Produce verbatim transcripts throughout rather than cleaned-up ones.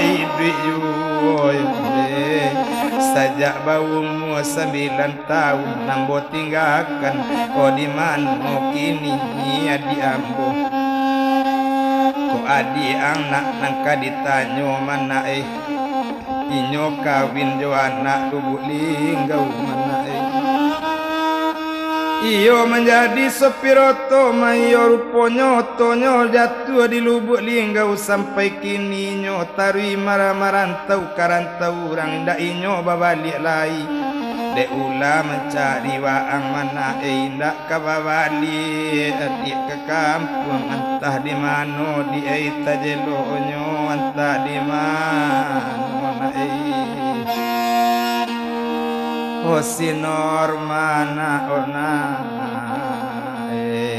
Iduik juo, sajak baumua sambilan taun, ambo tinggakan, oh, di mano kini adiak ambo? Kok adiak ang nak nan ka ditanyo, Manak, eh? Inyo kawin jo anak Lubuak Linggau, Manak, eh. Iyo manjadi sopir oto, maiyo ruponyo otonyo jatuah di Lubuak Linggau, sampai kini inyo taruih mara-marantau ka rantau urang, indak inyo babaliak lai. Dek ulah mancari waang, Manak, eh, indak ka babaliak adiak ka kampuang, antah di mano di ai tajelonyo, antah di mano, Nak, eh. Oh, si Norma, Nak, oh, Nak, eh.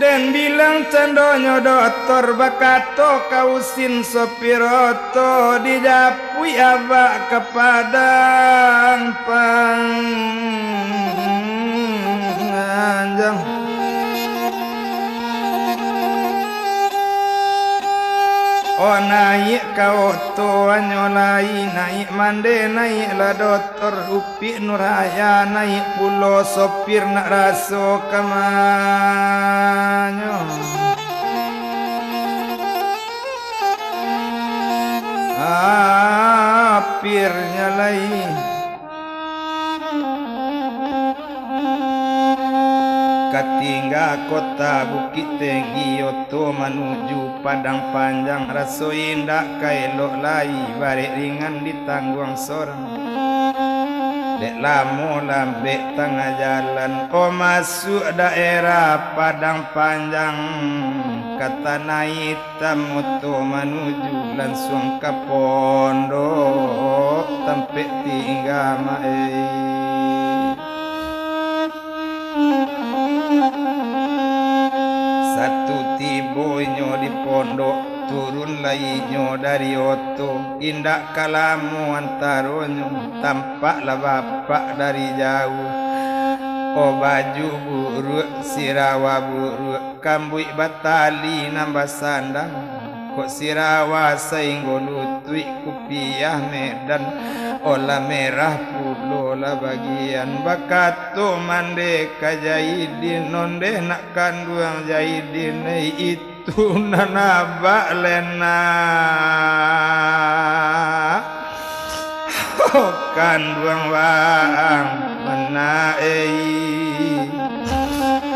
Den bilang candonyo doktor, bakato ka usin sopir oto, dijapuik abak ka Padang Panjang. Oh, naiak ka oto anyo lai, naiak mande, naiaklah doktor. Pik Nuraya, naiak pulo sopir nak raso kamanyo. Apirnyo lai. Katingga kota Bukik Tinggi, oto manuju Padang Panjang, raso indak ka elok lai, barek ringan ditangguang sorang. Dek lamo lambek tangah jalan, oh, masuak daerah Padang Panjang, ka Tanah Itam oto manuju lansuang ka pondok tampek tingga, Mak, eh. Satu tibo inyo di pondok, turun lai inyo dari oto. Indak ka lamo antaronyo, tampaklah bapak dari jauah. Oh, baju buruak, sirawa buruak, kambuik batali nan basandang, kok sirawa sainggo lutuik, kupiah Medan, oh, lah merah pulo lah bagian. Bakato mande ka Jaidin, ondeh nak kanduang Jaidin, eh, itu nan abak lai nak. Oh, kanduang waang, Manak, eh.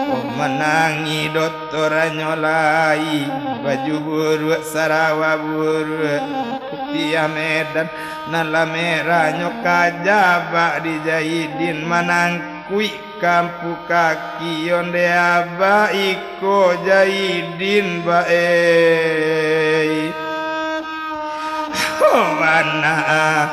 Oh, manangih doktor anyo lai, baju buruak, sarawa buruak, kupiah Medan, nan lah merah nyo ka jabak di Jaidin, manangkuik kampuak kaki, ondeh abak iko Jaidin, Bak, eh. Oh, anak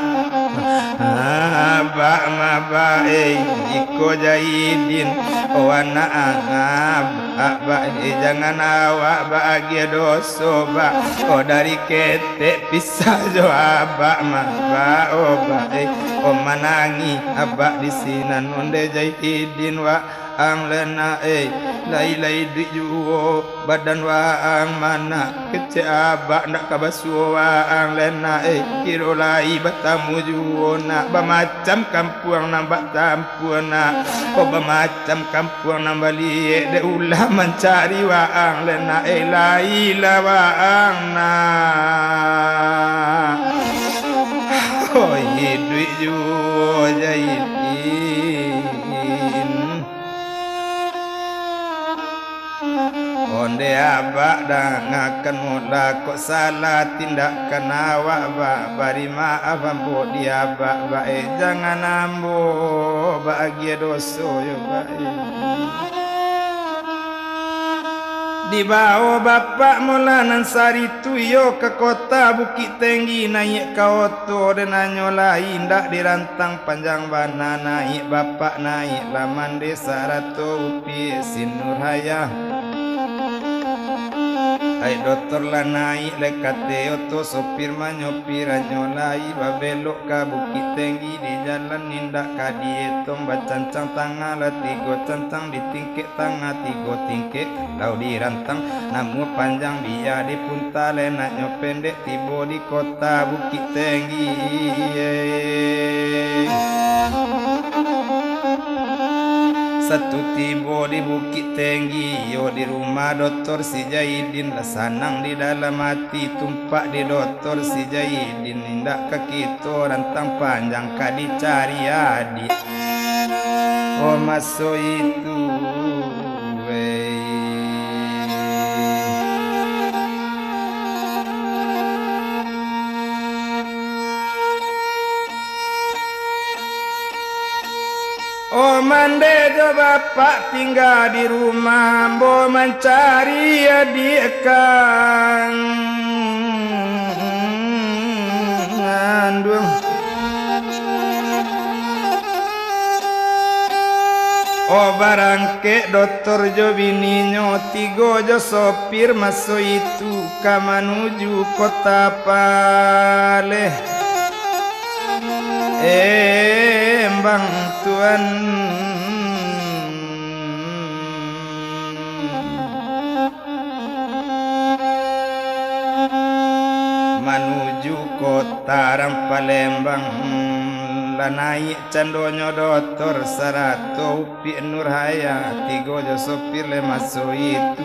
abak mah, Bak, eh, iko Jaidin. Oh, anak abak, Bak, eh, jangan awak baagiah doso, Bak. Oh, dari ketek pisah jo abak mah, Bak, oh, Bak, eh. Oh, manangih abak di sinan, ondeh Jaidin, Bak. Ang lai nak, eh, lai-lai iduik juo, badan waang mah nak, kecek abak ndak ka basuo waang lai nak, eh, kiro lai batamu juo nak, bamacam kampuang nan bak tampuah nak, oh, bamacam kampuang nan baliek, dek ulah mancari waang lai nak, eh, lai-lailah waang nak. Oh, iduik juo Jaidin. Ondeh abak dangakan mula, kok salah tindakan awak, Bak, bari maaf ambo di abak, Bak, eh, jangan ambo baagiah doso yo, Bak, eh. Dibawo bapak mula nan sari tu iyo ka kota Bukik Tinggi, naiak ka oto, den anyo lai indak dirantang, panjang bana naiak, bapak naiak lah mande sarato upiak si Nurhayah. Ai dotor lah naik lai ka ateh oto, sopir manyopir anyo lai babelok ka Bukik Tinggi. Di jalan indak ka dietong, bacancang tangah lah tigo cancang, di tingkek tangah tigo tingkek, kalau dirantang namuah panjang, bia dipunta lenaknyo pendek, tibo di kota Bukik Tinggi. Satu tibo di Bukik Tinggi, iyo di rumah Dotor si Jaidin, lah sanang di dalam ati, tumpak di Dotor si Jaidin, indak ka kito rantang panjang, ka dicari adiak. Oh, maso itu, wei. Oh, mandeh jo bapak tingga di rumah, ambo mancari adiak kanduang. Oh, barangkek Dotor jo bininyo, tigo jo sopir maso itu ka manuju kota Palembang. Embang tuan. Manuju kota rang Palembang, lah naik candonyo Dotor sarato Upik Nurhayah, tigo jo sopir lai maso itu.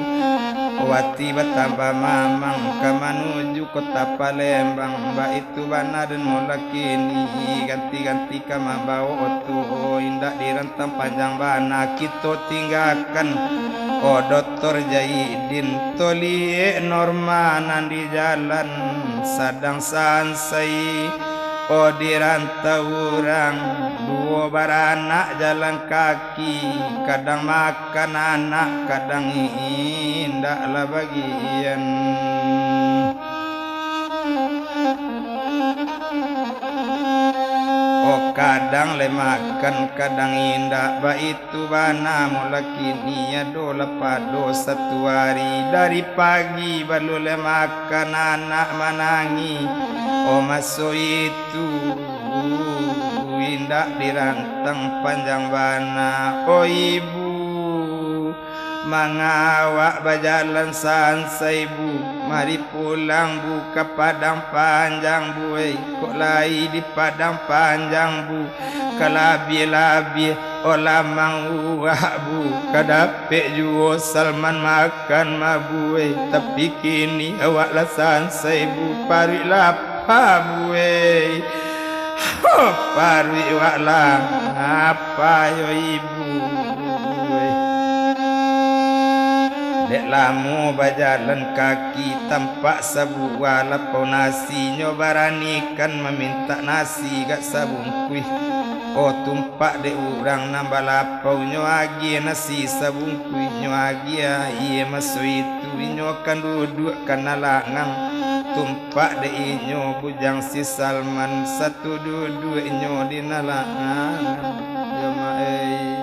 Wati batambah mamang ka manuju kota Palembang, baitu bana den mulakini, ganti-ganti ka mambawo oto, indak dirantang panjang bana kito tinggakan. Oh, Dotor Jaidin, toliek Norma nan di jalan sadang sansai. Oh, di rantau urang duo baranak jalan kaki, kadang makan anak, kadang indak lah bagian. Oh, kadang lai makan, kadang indak, baitu bana mulakini, ado lah pado satu ari, dari pagi balun lai makan, anak manangih. Oh, maso itu indak dirantang panjang bana. Oh, ibu, manga awak bajalan sansai, Bu? Mari pulang, Bu, ka Padang Panjang, Bu, eh. Kok lai di Padang Panjang, Bu, ka labiah-labiah, oh, lamang uwak, Bu, ka dapek juo Salman makan mah, Bu, eh. Tapi kini awak lah sansai, Bu, paruik lapa, Bu, eh. Ho, paruik wak lah apa yo, Ibu, eh. Dek lamo bajalan kaki, tampak sabuah lapau nasi, nyo baranikan mamintak nasi gak sabungkuih. Oh, tumpak dek urang nan balapau, nyo agiah nasi sabungkuih, nyo agiah aia. Maso itu inyo kan duduak ka nalangang, tumpak dek inyo bujang si Salman, satu duduak inyo di nalangang. Yo, Mak, eh.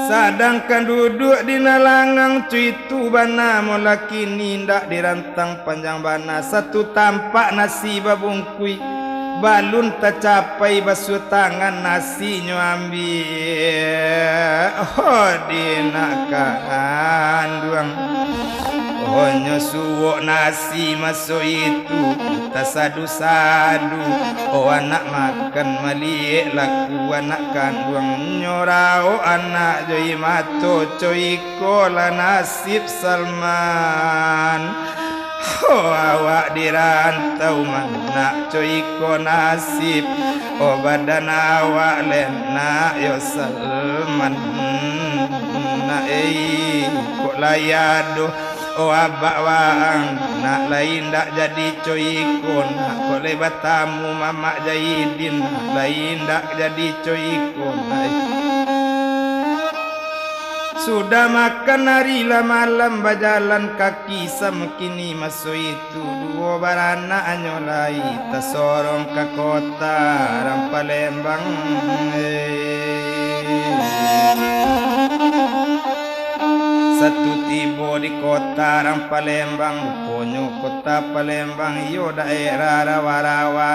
Sadangkan duduak di nalangang tu itu bana mulakini, indak dirantang panjang bana, satu tampak nasi babungkuih, balun tacapai basuah tangan, nasinyo ambiak, oh, di nak kanduang. Onyo suok nasi maso itu tasadu-sadu, oh, anak makan maliek laku anak kanduang, nyo raok anak jo i mato, co iko lah nasib Salman. Oh, awak di rantau mah nak co iko nasib, oh, badan awak lenak yo Salman, nak, eh, kok lai ado. Oh, abak waang, nak lai indak jadi co iko, nak kok lai batamu mamak Jaidin, nak lai indak jadi co iko, nak. Sudah makan ari lah malam, bajalan kaki samo kini maso itu, duo baranak anyo lai tasorong ka kota rang Palembang. Satu tibo di kota rang Palembang, ruponyo kota Palembang iyo daerah rawa-rawa.